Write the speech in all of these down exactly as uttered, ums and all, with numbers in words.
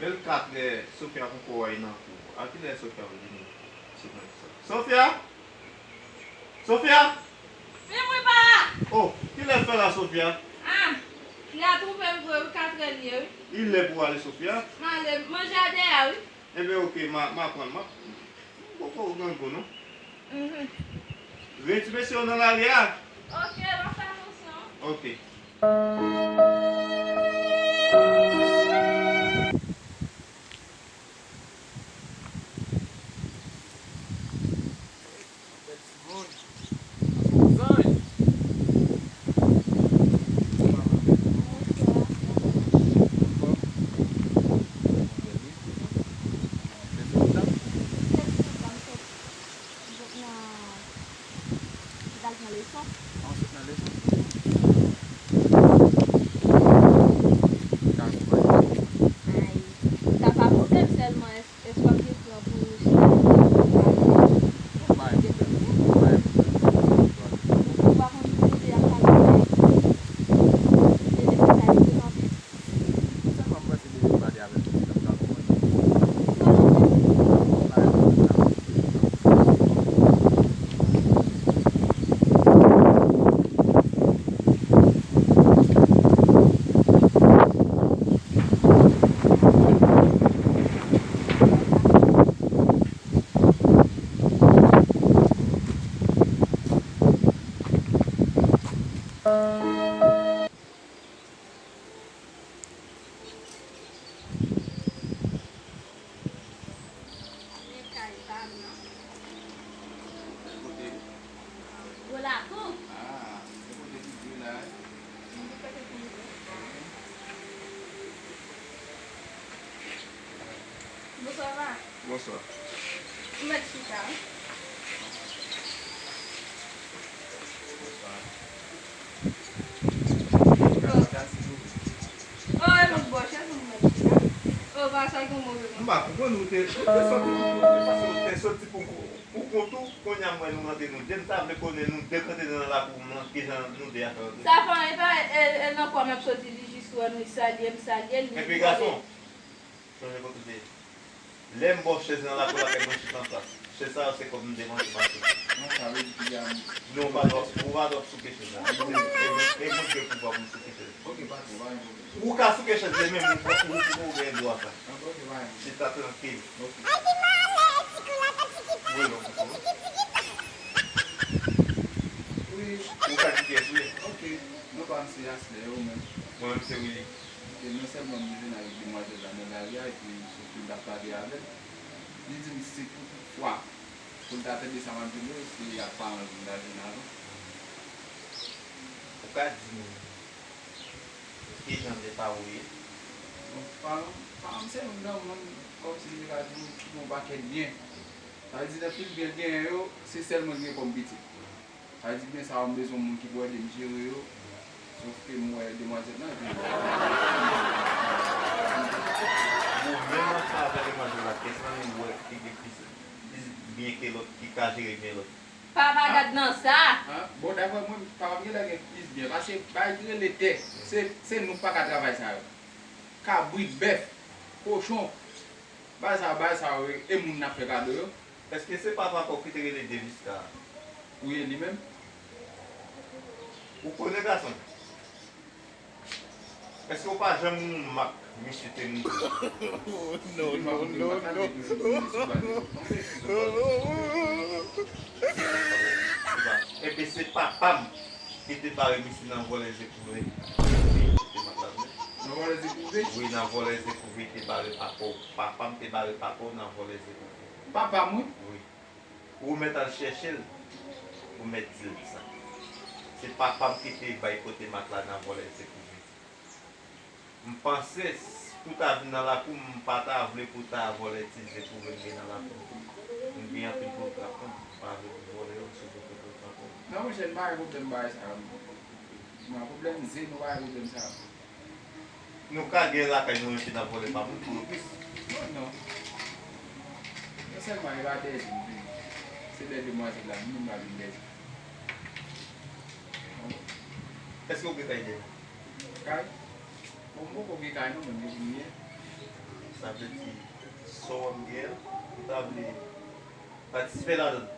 Men l katrè, Sofia poko wè nan kou. A kilè Sofia ap vini? Sofia? Sofia? Vin wi pa! Oh, kilè fè la, Sofia? Ah, li a twouve m vre wi, katrè li ye wi. Li lè pou w ale, Sofia. M ale, manje a dèyè wi. Enben, oke, m a, m a pran l, m a, m poko gen gou non. Mhm. Rete mesye yo nan lari a. Oke, m ap fè atansyon. Oke. Sot nan, sot al pran leson. Ah, w sot nan leson? Ay, sa pa pwoblèm, sèlman èske w ap gen plan pou chita nan kay la? Ou pa konn kote y ap pale? Sèlman m panse depi m pale avèk ou, m ap ka konprann. Men kay pa m nan. Ki kote? Gwo lakou. Ah, se kote ki di la, wi. Mwen di kote ki di. Bonswa, pa. Bonswa. Ou mèt chita, wi. Bonswa. Oh, e mwen bò chèz ou mèt chita. Oh, pa sa gen move moun. M pa konprann, ou te, ou te soti pou kont ou, ou te soti pou, pou kont ou, kounye a m wè nou rantre nou de, m ta vle konnen nou de k rantre nan lakou m lan, kijan nou de a fè rantre. Sa fè anyen, e pa, e, e nan kwa m ap soti, li jis wè m, li salye m, salye l, li vole. Epi gason, sonje kote w te ye. Lè m ba w chèz nan lakou lakay mwen chita anplas. Chèz sa yo se kòb m te manje maten. Non, sa vle di piga m. Non, ou pa dwe, ou pa dwe ap souke chèz la. E mwen, e mwen gen pouvwa pou m souke chèz. Ok, patwon, pa gen pwoblèm. Ou ka souke chèz li menm, ou, ou, ou, ou gen dwa sa. Ok, pa gen pwoblèm. Chita trankil. Ok. Wi, non, non. Wi. Ou ka di kiyès ou ye? Ok. Non pa m se Asler, ou menm? Mwen menm se Willy. Ok, non sèlman m vin avèk demwazèl la nan lari a, epi m sot fin t ap pale avè l. Li di m si pou tout fwa pou l ta tande sa m ap di l yo, se ak paran l pou l ta jwenn avan. Ou ka di m kijan de paran w ye? Bon, paran, paran m se youn nan moun, kòmsi m te ka di w, ki gen yon pakèt byen. Sa vle di nan tout byen l genyen yo, se sèl mwen ki gen kòm pitit. Sa vle di byen sa yo, m bezwen yon moun ki pou ede m jere yo. Sòf ke m wè demwazèl lan, epi m wè. Bon, menm ansanm avèk demwazèl la, kiyès nan nou wè ki gen plis, plis byen ke lòt, ki ka jere byen lòt? Papa, gad nan sa! Ah, bon, daprè mwen, papa m genlè gen plis byen. Paske bagay ki rele tè, se, se nou k pa ka travay sa yo. Kabrit, bèf, kochon, bagay sa yo, bagay sa yo, e moun n ap fè kado yo. Èske se papa pa w ki te rele Deviska a? Wi, e li menm. Ou konnen gason? Èske w pa janm wè yon mak misye te montre? Non, non, non, non. Ebyen, se papa m ki te bare misye nan vòlè zekouvè. Nan vòlè zekouvè? Wi, nan vòlè zekouvè, te bare papa w. Papa m te bare papa w nan vòlè zekouvè. Papa m, wi? Wi. Ou mèt al chèche l, ou mèt di l sa. Se papa m ki te bay kote mak la nan vòlè zekouvè. M panse, s-, pou ta vin nan lakou m, m pa ta vle pou ta vòlè ti zekouvè m gen nan lakou m. M gen anpil pwoblèm, m pa vle pou vòlè yo, m sou pwoblèm. Non, monchè, m pa gen pwoblèm bagay sa yo. M pa pwoblèm zen, nou pa gen pwoblèm sa yo. Nou ka gen lakay nou enpe n ap vòlè pa moun pou yo plis. Non, non. Non sèlman e pa dèyè m vini. Se dèyè demwazèl la, m menm m pa vin dèyè. Èske w gen kay dèyè? Kay? Bon, m poko gen kay non, men m gen premye. Sa vle di, sa w wè m gen an, ou ta vle patisipè ladan l?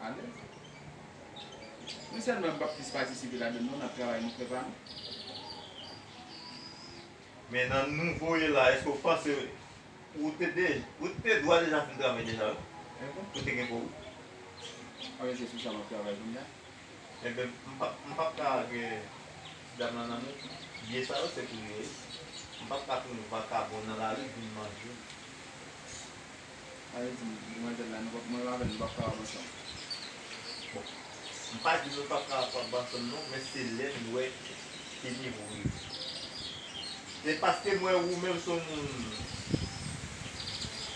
Alèz. Men sèlman m p ap plis patisipe ladan l non, n ap travay, nou fè pa nou. Men nan nou voye la, èske w panse ou te de, ou te dwa deja fin travay deja, wi? Pou te gen pou ou? Alèz, se sou sa m ap travay kounye a. Enben, m p ap, m p ap ka gen ti dam lan nan men. Byen sa yo, se pou yo ye. M p ap ka tounen vakabon nan lari vin manje. Sa vle di, demwazèl la, nou p ap, mwen avè l, nou p ap kapab ansanm. Bon, m pa di nou p ap kapab ansanm non, men se lè n wè ki nivo w ye. Se paske m wè ou menm se yon moun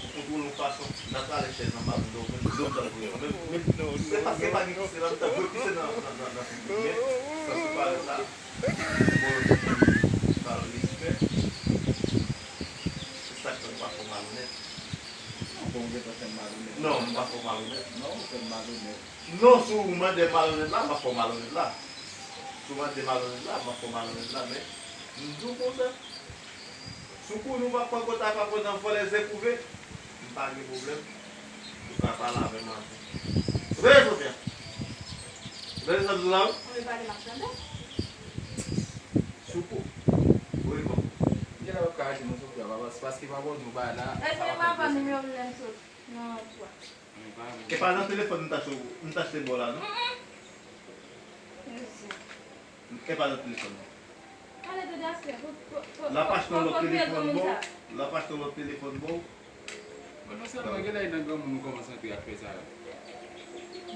ou kontwole yon fason, m ta prale chèz anba bouda w, menm dlo m t ap voye w. Menm, menm, se paske pa gen kise la, m t ap voye kise nan, nan, nan, nan figi w. Men, sa sou parèt la, bon, sa respè. Se sa k fè m pa fè w malonèt. Non, bon, ou gentan fè m malonèt. Non, m pa fè w malonèt. Non, ou fè m malonèt. Non, si w mande malonèt la, m ap fè w malonèt la. Si w mande malonèt la, m ap fè w malonèt la, men m di w konsa. Sou kou nou pa pran kòt ak aprann nan vòlè zèkouve, m pa gen pwoblèm. Ou ka pale avè m avan. Tande, Sofia. Tande sa m di w la, wi. Ou vle pale, m ap tande. Sou kou. Wi, bon. M genlè pa ka achte nan Sofia, papa, se paske papa w di w bagay la. Èske m ap pran nimewo m nan sot nan twa? E pa nan telefòn m t achte, m t achte ba w la, non? E pa nan telefòn nan. L ap achte yon lòt telefòn ba w. L ap achte yon lòt telefòn ba w. Bon, non sèlman, genlè e nan granmoun ou kòmanse antre ak fè sa yo.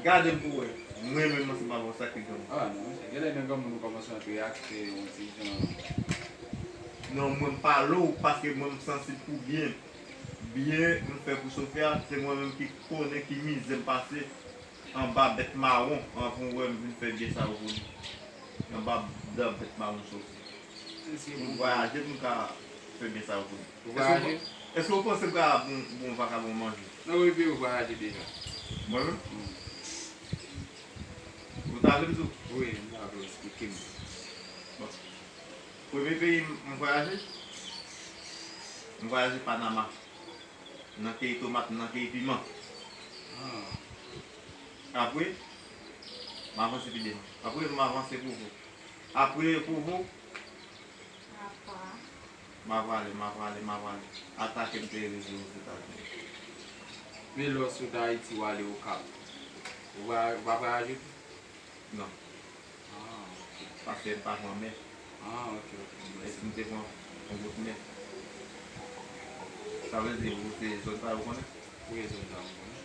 Gade m pou wè. Mwen menm ansanm avè w sa ki granmoun. Ah, non, monchè, genlè e nan granmoun ou kòmanse antre ak fè yon ti jan. Non, mwen m pale w paske mwen m sansib pou byen. Byen m fè pou Sofia, se mwen menm ki konnen ki mizè m pase anba bèt mawon anvan w wè m vin fè byen sa yo pou li. Anba dan bèt mawon soti. Pou m vwayaje, pou m ka fè byen sa yo pou li. Ou vwayaje? Èske w panse m ka ba yon, ba yon vakabon manje? Non, wi, wi, ou vwayaje deja. Mwen menm? Mm. Ou ta vle m di w? Wi, m ta vle w eksplike m. Bon. Premye peyi m, m vwayaje, m vwayaje Panama. M nan keyi tomat, m nan keyi piman. Ah. Apre, m avanse pi devan. Apre, m avanse Kovo. Apre Kovo, m a prale, m a prale, m a prale. Ata ke m te rive Ozetazini. Men lè w sot Ayiti, w ale Okap. Ou va, ou va vwayaje tou? Non. Ah, ok. Paske m pa pran mè. Ah, ok, ok. Mwen, si m te pran yon bout mè. Sa vle di, ou se zòn sa yo konnen? Wi, zòn sa yo konnen.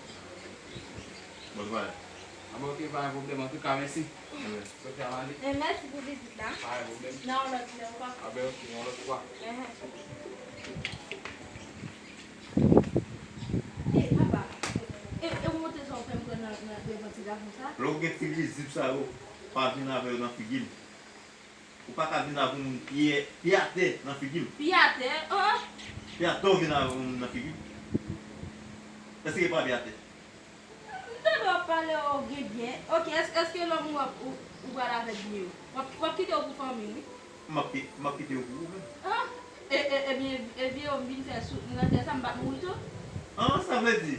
Bon travay. Ah, bon, ok, pa gen pwoblèm. Antouka, mèsi. Ebyen. Sofia, m ale. E mèsi pou vizit la. Pa gen pwoblèm. Nan yon lòt lè ankò. Ah, ben, ok, yon lòt fwa. Enhen. E, papa, e, e w montre sa w fè m pran nan, nan devan ti gason sa? Lè w gen ti rizib sa yo, pa vin avè yo nan figi m. Ou pa ka vin avè yon moun pye, pye atè nan figi m. Pye atè? An? Pye atè w vin avè yon moun nan figi m. Èske e pa pye atè? M tande w ap pale, w gen byen. Ok, èske, èske lòm ou ap, ou, ou pral avèk byen yo? W ap, w ap kite yo pou fanmi w, wi. M ap ki-, m ap kite yo pou ou menm. Ah, e, e, ebyen, e vye yo m vin fè sou, nan tè sa, m p ap mouri tou? Ah, sa vle di,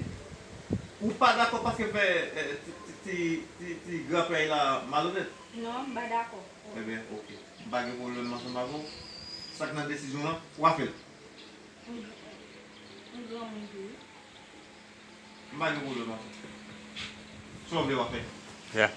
ou pa dakò paske fè, eh, ti, ti, ti, ti, ti granpè la malonèt? Non, m pa dakò. Ebyen, ok. M pa gen pwoblèm ansanm avè w. Sa k nan desizyon an, w a fè l. Yon, yon granmoun tou, wi. M pa gen pwoblèm avè w. Sa w vle w a fè.